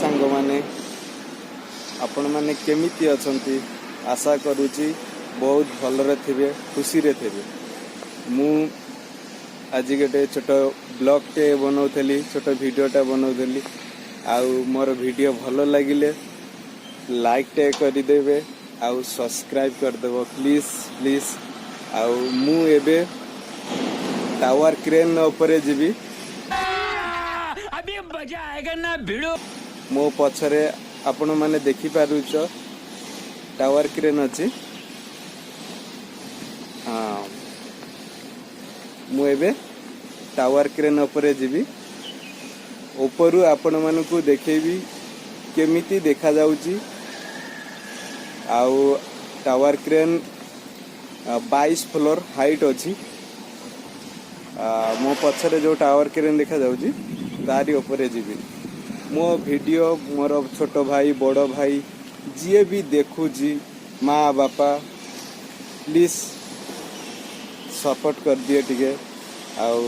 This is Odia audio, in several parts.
ସାଙ୍ଗମାନେ, ଆପଣମାନେ କେମିତି ଅଛନ୍ତି? ଆଶା କରୁଛି ବହୁତ ଭଲରେ ଥିବେ, ଖୁସିରେ ଥିବେ। ମୁଁ ଆଜି ଗୋଟେ ଛୋଟ ବ୍ଲଗ୍ଟେ ବନଉଥିଲି, ଛୋଟ ଭିଡ଼ିଓଟା ବନଉଥିଲି। ଆଉ ମୋର ଭିଡ଼ିଓ ଭଲ ଲାଗିଲେ ଲାଇକ୍ଟେ କରିଦେବେ ଆଉ ସବସ୍କ୍ରାଇବ୍ କରିଦେବ, ପ୍ଲିଜ୍ ପ୍ଲିଜ୍। ଆଉ ମୁଁ ଏବେ ଟାୱାର କ୍ରେନ୍ ଉପରେ ଯିବି। अभी मजा आएगा ना, भिड़ू। ମୋ ପଛରେ ଆପଣମାନେ ଦେଖିପାରୁଛ, ଟାୱାର କ୍ରେନ୍ ଅଛି। ହଁ, ମୁଁ ଏବେ ଟାୱାର କ୍ରେନ୍ ଉପରେ ଯିବି। ଉପରୁ ଆପଣମାନଙ୍କୁ ଦେଖେଇବି କେମିତି ଦେଖାଯାଉଛି। ଆଉ ଟାୱାର କ୍ରେନ୍ 22 ଫ୍ଲୋର ହାଇଟ୍ ଅଛି। ମୋ ପଛରେ ଯେଉଁ ଟାୱାର କ୍ରେନ୍ ଦେଖାଯାଉଛି, ତାରି ଉପରେ ଯିବି। ମୋ ଭିଡ଼ିଓ ମୋର ଛୋଟ ଭାଇ, ବଡ଼ ଭାଇ, ଯିଏ ବି ଦେଖୁଛି, ମା ବାପା, ପ୍ଲିଜ୍ ସପୋର୍ଟ କରିଦିଅ ଟିକେ। ଆଉ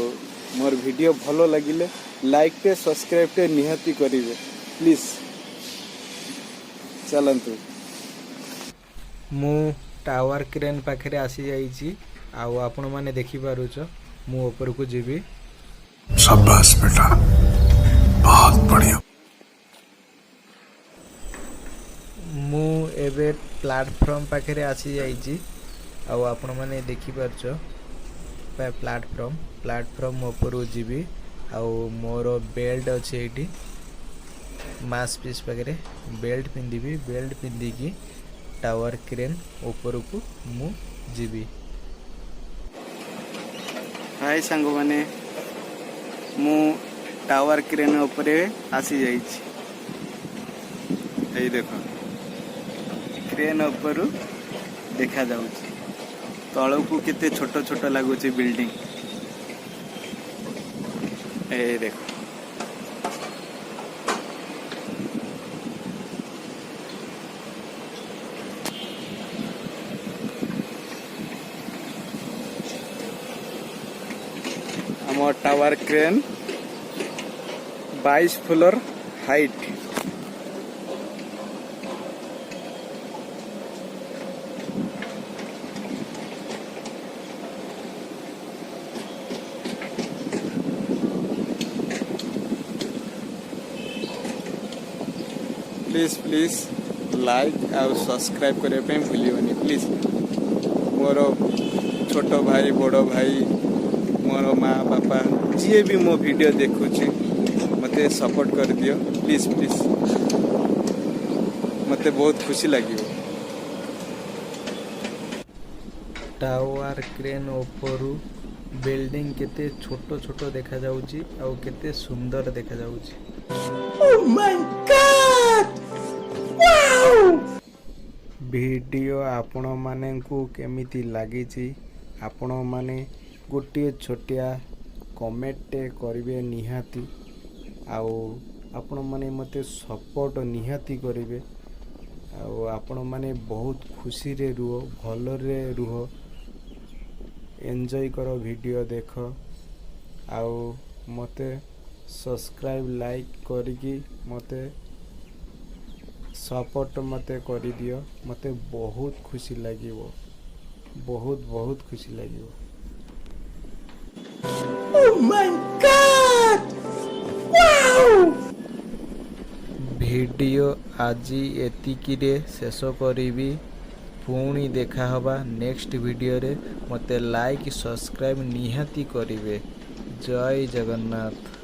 ମୋର ଭିଡ଼ିଓ ଭଲ ଲାଗିଲେ ଲାଇକ୍ଟେ, ସବସ୍କ୍ରାଇବ୍ଟେ ନିହାତି କରିବେ, ପ୍ଲିଜ୍। ଚାଲନ୍ତୁ। ମୁଁ ଟାୱାର କ୍ରେନ୍ ପାଖରେ ଆସିଯାଇଛି ଆଉ ଆପଣମାନେ ଦେଖିପାରୁଛ, ମୁଁ ଉପରକୁ ଯିବି। शाबाश बेटा, बहुत बढ़िया। ମୁଁ ଏବେ ପ୍ଲାଟଫର୍ମ ପାଖରେ ଆସିଯାଇଛି ଆଉ ଆପଣମାନେ ଦେଖିପାରୁଛ ପ୍ଲାଟଫର୍ମ। ପ୍ଲାଟଫର୍ମ ଉପରକୁ ଯିବି ଆଉ ମୋର ବେଲ୍ଟ ଅଛି ଏଇଠି ମାସ୍କ ପିସ୍ ପାଖରେ। ବେଲ୍ଟ ପିନ୍ଧିବି। ବେଲ୍ଟ ପିନ୍ଧିକି ଟାୱାର କ୍ରେନ୍ ଉପରକୁ ମୁଁ ଯିବି। ହାଇ ସାଙ୍ଗମାନେ, ମୁଁ ଟାୱାର କ୍ରେନ୍ ଉପରେ ଆସିଯାଇଛି। ଏଇ ଦେଖ, କ୍ରେନ୍ ଉପରୁ ଦେଖାଯାଉଛି ତଳକୁ କେତେ ଛୋଟ ଛୋଟ ଲାଗୁଛି ବିଲ୍ଡିଂ। ଏଇ ଦେଖ। ଆମ tower crane 22 floor height. Please please, like ଆଉ ସବସ୍କ୍ରାଇବ୍ କରିବା ପାଇଁ ଭୁଲିବନି ପ୍ଲିଜ୍। ମୋର ଛୋଟ ଭାଇ, ବଡ଼ ଭାଇ, ମୋର ମା ବାପା, ଯିଏ ବି ମୋ ଭିଡ଼ିଓ ଦେଖୁଛି, ମୋତେ ସପୋର୍ଟ କରିଦିଅ, ପ୍ଲିଜ୍ ପ୍ଲିଜ୍। ମୋତେ ବହୁତ ଖୁସି ଲାଗିବ। ଟାୱାର କ୍ରେନ୍ ଉପରୁ ବିଲ୍ଡିଂ କେତେ ଛୋଟ ଛୋଟ ଦେଖାଯାଉଛି ଆଉ କେତେ ସୁନ୍ଦର ଦେଖାଯାଉଛି। ଭିଡ଼ିଓ ଆପଣମାନଙ୍କୁ କେମିତି ଲାଗିଛି, ଆପଣମାନେ ଗୋଟିଏ ଛୋଟିଆ କମେଣ୍ଟଟେ କରିବେ ନିହାତି। ଆଉ ଆପଣମାନେ ମୋତେ ସପୋର୍ଟ ନିହାତି କରିବେ। ଆଉ ଆପଣମାନେ ବହୁତ ଖୁସିରେ ରୁହ, ଭଲରେ ରୁହ, ଏନ୍ଜୟ କର, ଭିଡ଼ିଓ ଦେଖ ଆଉ ମୋତେ ସବସ୍କ୍ରାଇବ୍, ଲାଇକ୍ କରିକି ମୋତେ ସପୋର୍ଟ ମୋତେ କରିଦିଅ। ମୋତେ ବହୁତ ଖୁସି ଲାଗିବ, ବହୁତ ବହୁତ ଖୁସି ଲାଗିବ। My God! Video ଆଜି ଏତିକିରେ ଶେଷ କରିବି। ପୁଣି ଦେଖାହେବା ନେକ୍ସଟ ଭିଡ଼ିଓରେ। ମୋତେ ଲାଇକ୍, ସବସ୍କ୍ରାଇବ୍ ନିହାତି କରିବେ। ଜୟ ଜଗନ୍ନାଥ।